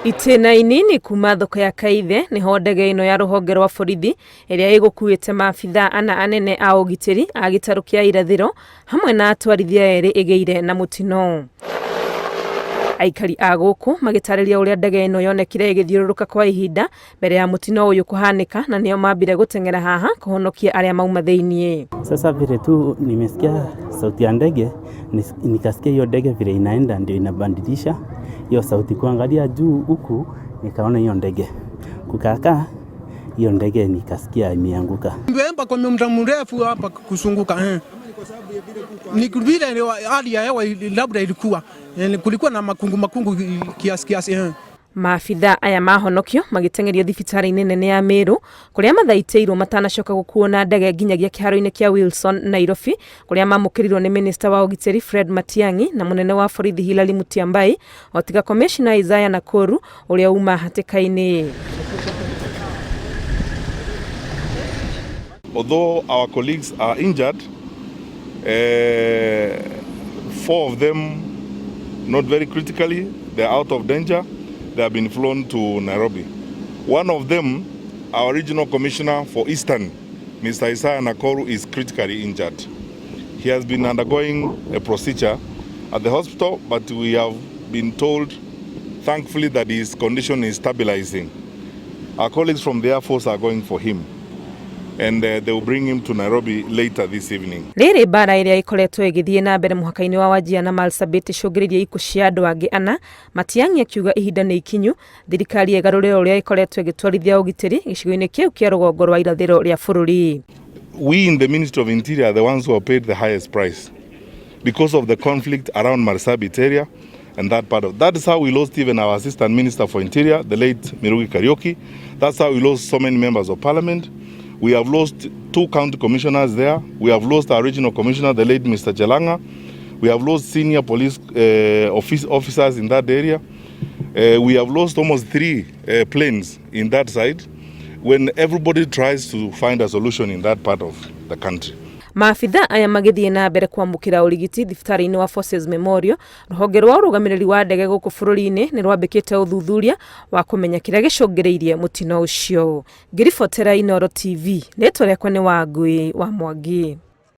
Itĩna inini kuma thoko ya Kaithe nĩho ndege ĩno ya rũhonge rwa borithi ĩrĩa ĩgũkuĩte maabithaa ana anene a ũgitĩri a gĩtarũ kĩa irathĩro hamwe na atwarithia erĩ ĩgĩire na mũtino. Aikari a gũkũ magĩtarĩria ũrĩa ndege ĩno yonekire ĩgĩthiũrũrũka kwa ihinda mbere ya mũtino ũyũ kũhanĩka na nĩo mambire gũteng'era haha kũhonokia arĩa mauma thĩiniĩ. Sasa vile tu nimesikia sauti ya ndege, nikasikia hiyo ndege vile inaenda ndio inabadilisha hiyo sauti, kuangalia juu huku nikaona hiyo ndege kukakaa, hiyo ndege nikasikia imeanguka. Imeemba kwa muda mrefu hapa kusunguka eh. Ni vile hali ya hewa labda ilikuwa kulikuwa na makungu makungu kiasi kiasi eh. Maabithaa aya mahonokio magĩteng'erio thibitarĩ-inĩ nene ya Meru kũrĩa mathaitĩirwo matanacoka gũkuo na ndege nginyagia kĩharo-inĩ kĩa Wilson Nairobi kũrĩa mamũkĩrirwo nĩ minista wa ũgitĩri Fred Matiang'i na mũnene wa borithi Hilary Mutyambai o tiga komishina Isaiah Nakoru ũrĩa uma hatĩka-inĩ. Although our colleagues are injured, 4 of them not very critically, they are out of danger. They have been flown to Nairobi. One of them, our regional commissioner for Eastern, Mr. Isaiah Nakoru, is critically injured. He has been undergoing a procedure at the hospital, but we have been told, thankfully, that his condition is stabilizing. Our colleagues from the Air Force are going for him, and they will bring him to Nairobi later this evening. Rĩrĩ mbara ĩrĩa ĩkoretwo ĩgĩthiĩ na mbere mũhaka-inĩ wa Wajir na Marsabit ĩcũngĩrĩirie ikuũ cia andũ angĩ ana, Matiang'i akiuga ihinda nĩ ikinyu thirikari ĩgarũrĩre ũrĩa ĩkoretwo ĩgĩtwarithia ũgitĩri gĩcigo-inĩ kĩu kĩa rũgongo rwa irathĩro rĩa bũrũri. We in the Ministry of Interior are the ones who have paid the highest price because of the conflict around Marsabit area and that part of that is how we lost even our Assistant Minister for Interior, the late Mirugi Kariuki. That's how we lost so many members of parliament. We have lost 2 county commissioners there. We have lost our regional commissioner, the late Mr. Chelanga. We have lost senior police officers in that area. We have lost almost 3 planes in that side when everybody tries to find a solution in that part of the country. Maabithaa aya magĩthiĩ na mbere kwamũkĩra ũrigiti thibitarĩ-inĩ wa Forces Memorial, rũhonge rwa ũrũgamĩrĩri wa ndege gũkũ bũrũri-inĩ nĩ rwambĩkĩte ũthuthuria wa kũmenya kĩrĩa gĩcũngĩrĩirie mũtino ũcio. Ngĩribotera Inooro TV, rĩtwa rĩakwa nĩ Wangui wa Mwangi.